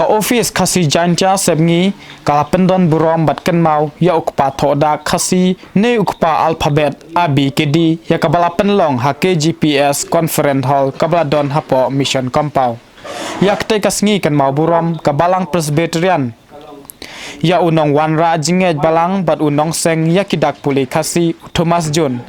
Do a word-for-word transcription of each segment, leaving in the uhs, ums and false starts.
Ka office Khasi Jaintia Sepngi ka la pyndon burom bad kynmaw ïa u kpa thohdak Khasi ne u kpa alphabet A B C D ïa kaba la pynlong ha K G P S Conference Hall kaba la don hapoh Mission Compound. Ïa katei ka sngi kynmaw burom ka Balang Presbyterian ïa u nongwanrah jingngeit balang bad u nongseng ïa ki dak pule Khasi u Thomas June.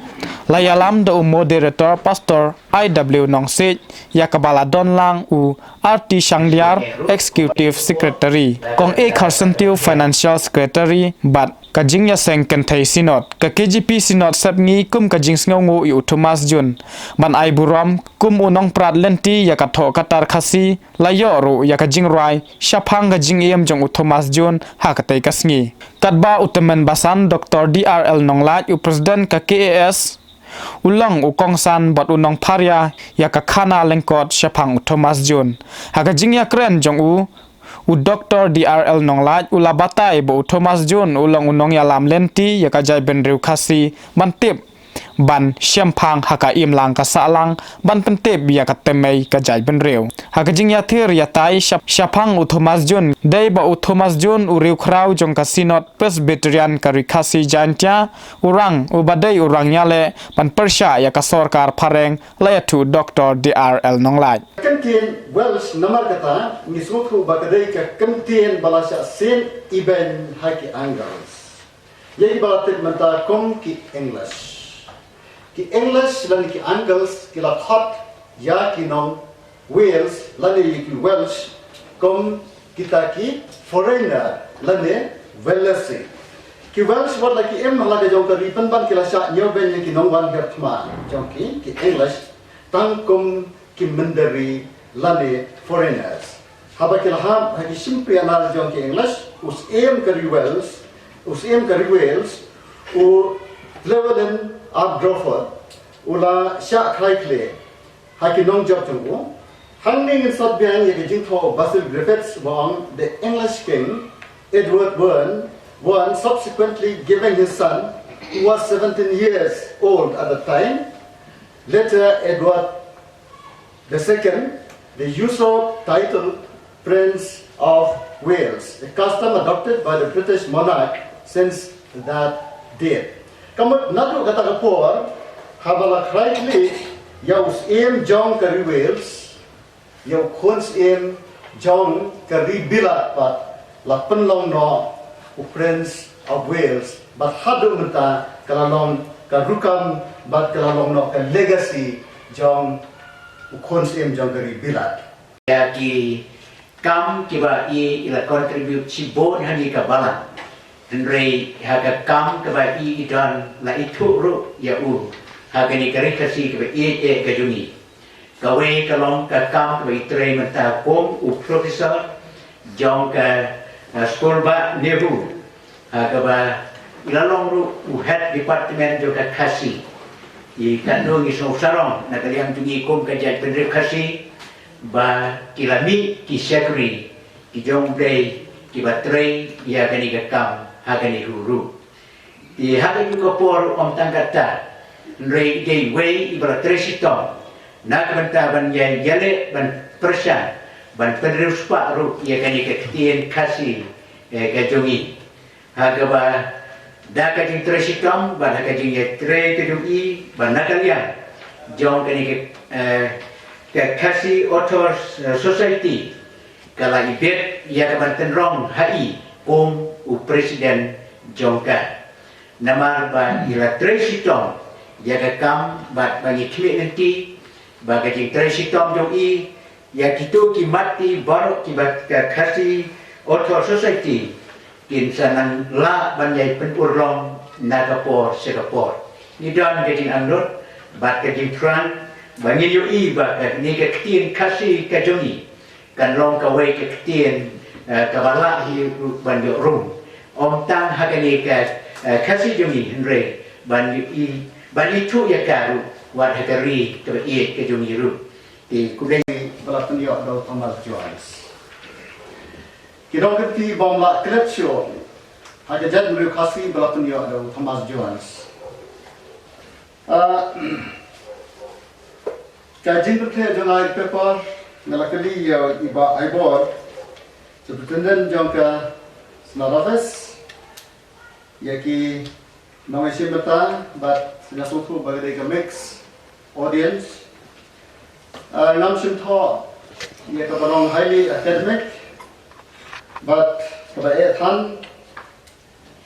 La ïalam da u moderator Pastor I W Nongsiej ïa kaba la don lang u R T Shangdiar, Executive Secretary, Kong A Kharsyntiew, Financial Secretary, bad ka jingïaseng kynthei Synod. Ka K G P Synod Sepngi kum ka jingsngewnguh ïa u Thomas June ban ai burom kum u nongprat lynti ïa ka thoh ka tar Khasi, la ïoh ruh ïa ka jingrwai shaphang ka jingim jong u Thomas June ha katei ka sngi. Katba u tymmen basan Doktor D R L Nonglait, u President ka K A S, u long u kongsan bad u nongpharia ïa ka khana lyngkot shaphang u Thomas June. Ha ka jingïakren jong u, u Doktor D R L Nonglait u la batai ba u Thomas June u long u nongïalam lynti ïa ka jaitbynriew Khasi ban tip ban shemphang ha ka imlang ka sahlang ban pyntip ïa ka tymmen ka jaitbynriew. Ha ka jingïathir ïatai shap-, shaphang u Thomas June, dei ba u Thomas June u riewkhraw jong ka Synod Presbyterian ka Ri Khasi Jaintia, u rang uba dei u rang ïaleh ban pyrshah ïa ka sorkar phareng, la ïathuh Doktor D R L Nonglait. Ka ktien Welsh namar kata ngi sngewthuh ba ka dei ka ktien ba la shah sien iben ha ki Angles. Ïa kiba la tip mynta kum ki English. Ki English lane ki Angles ki la khot ïa ki nong Wales lane ïa ki Welsh kum kita ki foreigner lane Welasi. Ki Welsh wat la ki im ha la ka jong ka ri pynban ki la shah ñiewbeiñ ïa ki nongwan hiar thma jong ki, ki English, tang kum ki mynder ri lane foreigners. Haba ki la hap ha ki shympriahnar jong ki English, u Syiem ka ri Wales, u Syiem ka ri Wales, u Llewellyn ap Drakeford, u la shah khlai khleh ha ki nongjop jong u. Hangne ngin sot biang ïa ka jingthoh Basil Griffiths ba ong, "The English king, Edward One, one subsequently giving his son, who was seventeen years old at the time, later Edward the second, the usurped title Prince of Wales, a custom adopted by the British monarch since that date." Ka mut naduh kata ka por, haba la khlai khleh ïa u Syiem jong ka ri Wales, ïa u Khun Syiem jong ka ri Bilat pat la pynlong noh u Prince of Wales, bad haduh mynta ka la long ka rukom bad ka la long noh ka legacy jong u Khun Syiem jong ka ri Bilat. Ïa ki kam kiba i, i la contribute shibun ha kane ka balang. Hynrei ha ka kam kaba i, i don, la ithuh ruh ïa u ha kane ka ri Khasi kaba ïeit eh ka jong i. Kawei ka long ka kam kaba i trei mynta kum u professor jong ka, eh, skul bah NEHU. Ha kaba i la long ruh u head department jong ka Khasi. I katno ngi sngewsarong na ka liang jong i kum ka jaitbynriew Khasi ba ki la mih ki shakri, ki jong Blei, kiba trei ïa kane ka kam ha ka NEHU ruh. Te ha kajuh ka por ym tang kata, hynrei i dei iwei iba la trei shitom na ka bynta ban ïa, ïaleh ban pyrshang ban pynriewspah ruh ïa kane ka ktien Khasi, eh, ka jong i. Ha kaba da ka jingtrei shitom bad ha ka jingïatrei ka jong i, bad na ka liang jong kane ka, eh, ka Khasi Authors, eh, Society, ka la ibit ïa ka ban tynrong ha i kum u president jong ka. Namar ba i la trei shitom ïa ka kam bad ba ngi khmih lynti ba ka jingtrei shitom jong i ïa kito ki mat baroh kiba ka Khasi Author Society kin sa nang lah ban ïai pynurlong na ka por sha ka por. Ngi don ka jingangnud bad ka jingthrang ba ngin ïohi ba kane ka ktien Khasi ka jong i kan long kawei ka ktien, eh, kaba lah hi ruh ban ïoh rung. Ym tang ha kane ka, eh, Khasi jong i hynrei ban ïohi, ban ithuh ïa ka ruh wat ha ka ri kaba ïeit ka jong i ruh. Te khublei. Ba la pynïoh da u Thomas Jones. Ki nongkynti bym lah klet shuh ha ka jaitbynriew Khasi ba la pynïoh da u Thomas Jones. Ah, ka jingpyntheh jong nga ïa i paper, nga la kylli ïa i Bah Aibor. Superintendent jong ka Synod Office, ïa ki nongïashim bynta, bad nga sngewthuh ba ka dei ka mixed audience. Ah, ngam shym thoh ïa kaba long highly academic, bad kaba eh than,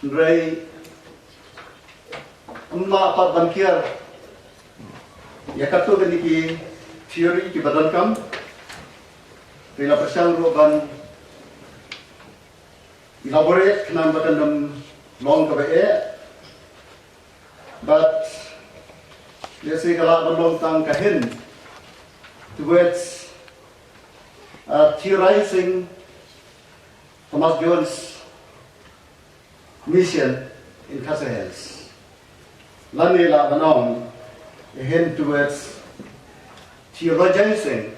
hynrei ym lah pat ban kiar ïa katto katne ki theory kiba donkam. Te nga pyrshang ruh ban elaborate khnang ba kan ym long kaba eh. Bad lehse ka lah ban long tang ka hint towards, uh, theorizing Thomas Jones Mission in Khasi Hills. Lane lah ban ong, a hint towards theologizing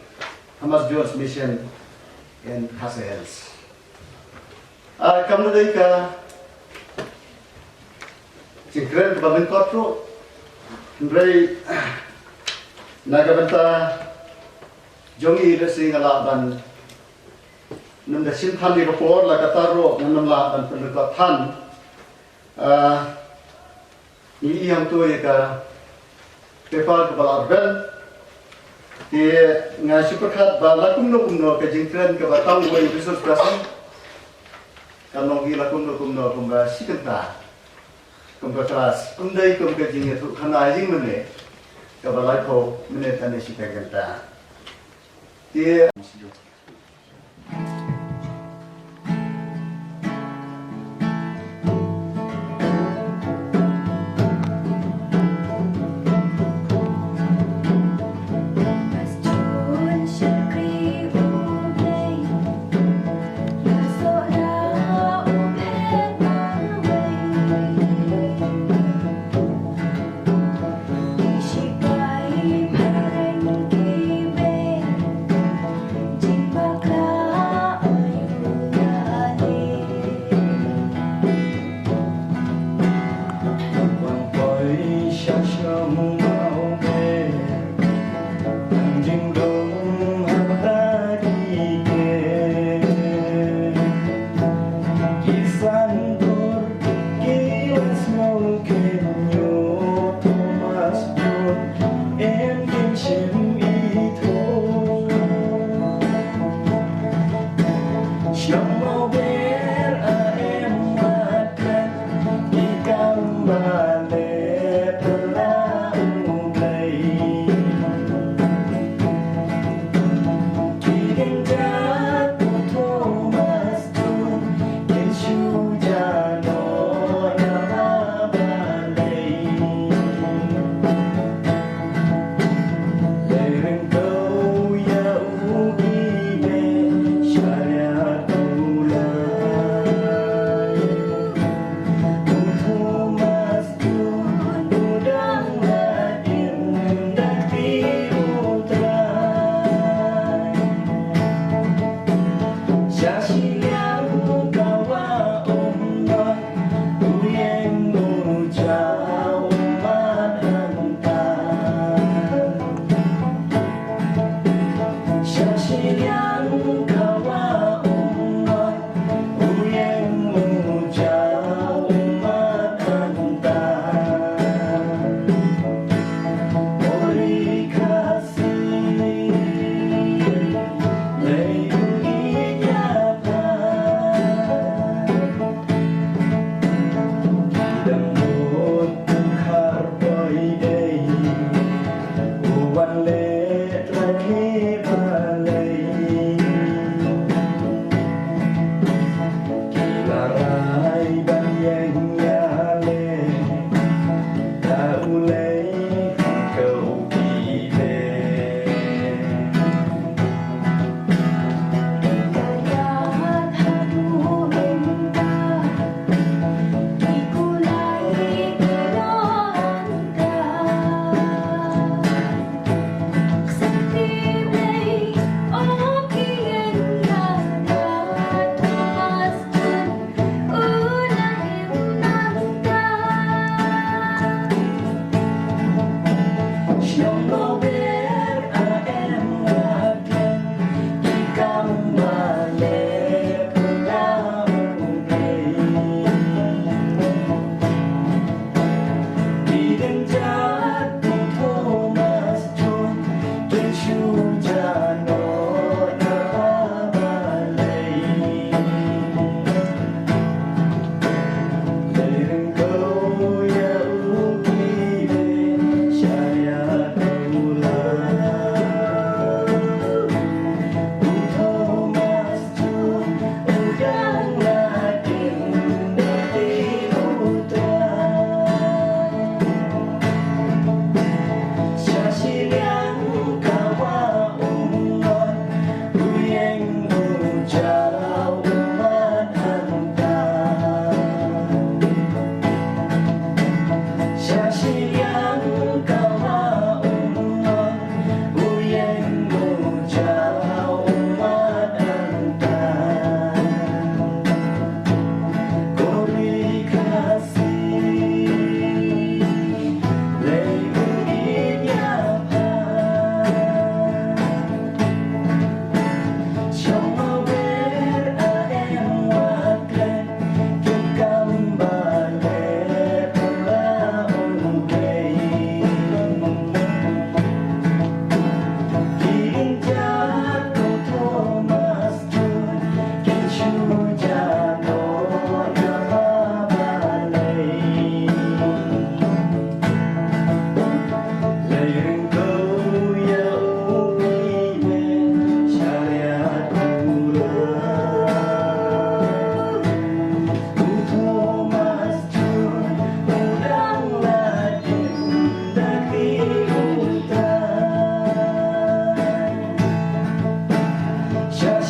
Thomas Jones Mission in Khasi Hills. Ah, kam dei ka jingkren kaba lyngkot ruh, hynrei na ka bynta jong ngi lehse nga lah ban nym da shim than ïa ka por, la katta ruh ngan nym lah ban pynlyngkot than. Ah, ngi ïoh ïa ka paper kaba la rben. Te nga shu pyrkhat ba la kumno kumno ka jingkren kaba tang wei resource person kan long hi la kumno kumno kumba shi kynta. Kumba klas, ym dei kum ka jingïathuhkhana jingmane kaba laiphew minit ne shiteng kynta. Te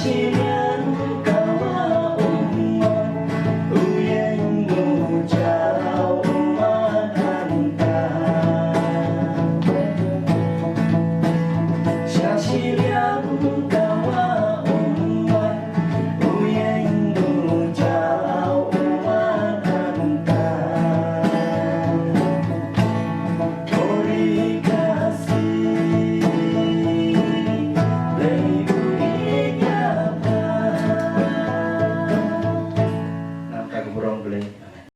Cheerio.